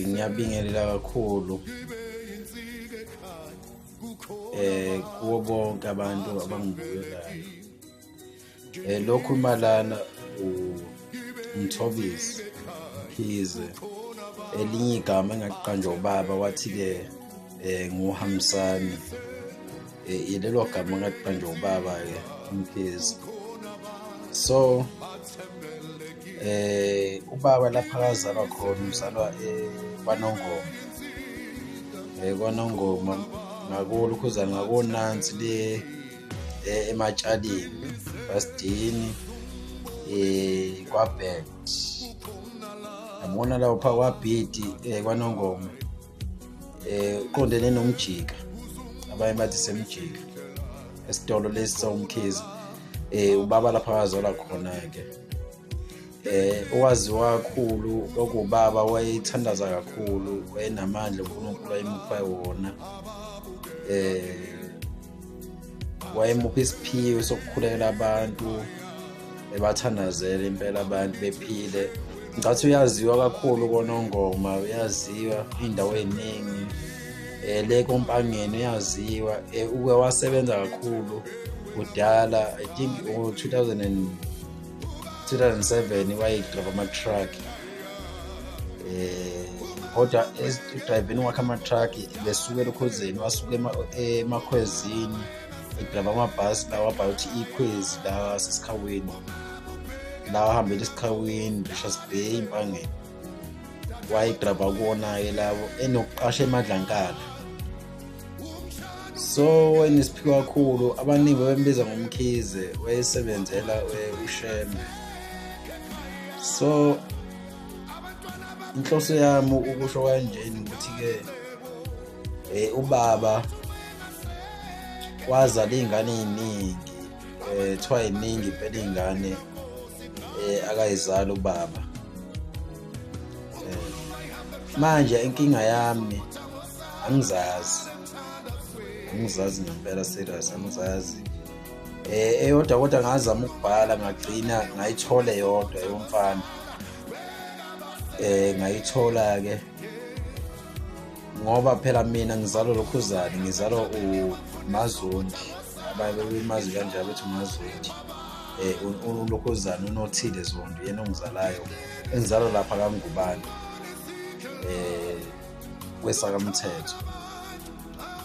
Ngiyabingelela kakhulu kubo bonke abantu abangibukelayo. Lokhu malana uMthobisi Mkhize, elinye igama engaqanjwa ubaba wathi-ke nguHambisani. Ilelo gama engaqanjwa ubaba-ke uMkhize. So ubaba lapha akazalwa khona uzalwa kwaNongoma, kwaNongoma ngakoLokhuzana ngakoNansi le eMatshalini, Basidini, kwaBhedi. Yabona lapha kwaBhidi kwaNongoma uqondene noMjika, abanye bathi semjika, esitolo lesi sawuMkhize. Ubaba lapha akazalwa khona-ke. Owaziwa kakhulu okuwubaba wayethandaza kakhulu, wayenamandla uNkulunkulu ayemupha wona. Wayemupha isiphiwo sokukhulekela abantu, ebathandazela impela abantu bephile. Ngicathi uyaziwa kakhulu koNongoma, uyaziwa iy'ndawo ey'ningi, le koMpangeni uyaziwa. Uke wasebenza kakhulu kudala, I think ngo-2007 wayedrayiva ama-truck. Kodwa edrayiveni kwakhe ama-truck besuka eLokhozeni, wasuka eMakhwezini edrayiva amabhasi lawa abhala ukuthi iKhwezi la aseSikhaweni, la ahambela eSikhaweni, Richards Bay, Empangeni. Wayedrayiva kuwona-ke lawo enokuqasha eMadlankala. So wayenesiphiwo kakhulu, abaningi babembiza ngoMkhize, wayesebenzela uShembe. So inhloso yami ukusho kanjena ukuthi-ke ubaba wazala iy'ngane ey'ningi, kuthiwa yiningi impela iy'ngane akayizali ubaba. Manje inkinga yami angizazi, angizazi ngempela serious, angizazi. Eyodwa kodwa ngazama ukubhala ngagcina ngayithola eyodwa yomfana. Ngayithola-ke ngoba phela mina ngizalwa Lokhuzane, ngizalwa uMazondi, abanye bebemazi kanjalo bethi uMazondi. ULokhuzane uNothile Zondi yena ongizalayo, engizalwa lapha kaNgubane kwesakamthetho.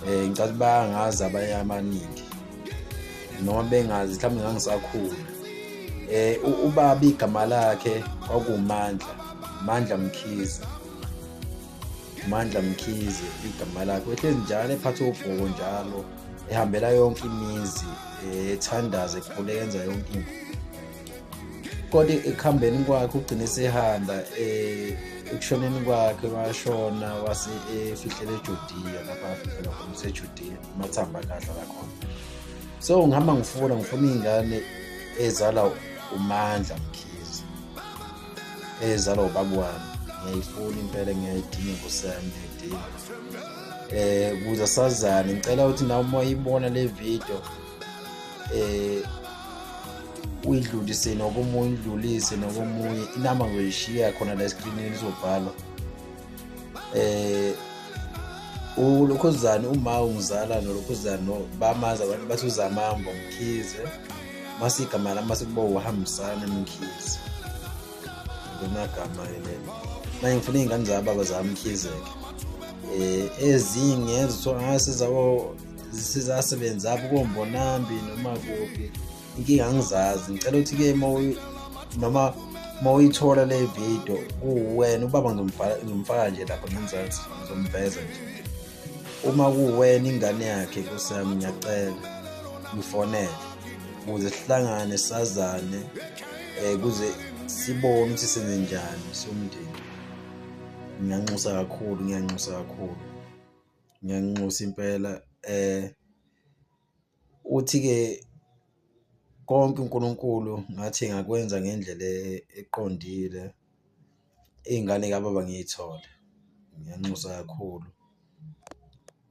Ngicela bayangazi abanye abaningi noma bengazi, mhlawumbe ngangisakhula. Ubaba igama lakhe kwakuwuMandla, Mandla Mkhize, Mandla Mkhize igama lakhe. Wehlezi njalo ephatha ubhoko njalo, ehambela yonke imizi, ethandaza, ekhuleka, enza yonke into. Kodwa ekuhambeni kwakhe ugcine esehamba, ekushoneni kwakhe washona wase efihlela eJudiya, lapha afihlela khona useJudiya, amathambo akhe ahlala khona. So ngihamba ngifuna iy'ngane ezalwa uMandla Mkhize, ezalwa ubaba wami. Ngiyayifuna impela, ngiyayidinga Nkosi yami, ngiyayidinga. Ukuze sazane, ngicela ukuthi nawe uma uyibona le video uyidlulise nokomunye, udlulise nokomunye. Inamba ngizoyishiya khona la eskrinini izobhalwa. uLokhuzane uma ungizala noLokhuzane bamazi abantu bathi uZamambo Mkhize, mase igama lami mase kuba uHambisana Mkhize. Lona gama lelo. Manje ngifuna iy'ngane zababa zaMkhize-ke. Ezinye ngezwa ngase sizasebenza apho koMbonambi noma kuphi, inkinga angizazi. Ngicela ukuthi-ke noma uma uyithola le video kuwena ubaba ngizomfaka nje lapha ngenzansi, ngizomveza nje. Uma kuwena ingane yakhe Nkosi yami, ngiyacela ngifonele ukuze sihlangane sazane, kuze sibone ukuthi senze njani siwumndeni. Ngiyanxusa kakhulu, ngiyanxusa kakhulu, ngiyanxusa impela. Uthi-ke konke uNkulunkulu ngathi engakwenza ngendlela eqondile, iy'ngane kababa ngiy'thole. Ngiyanxusa kakhulu,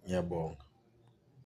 ngiyabonga.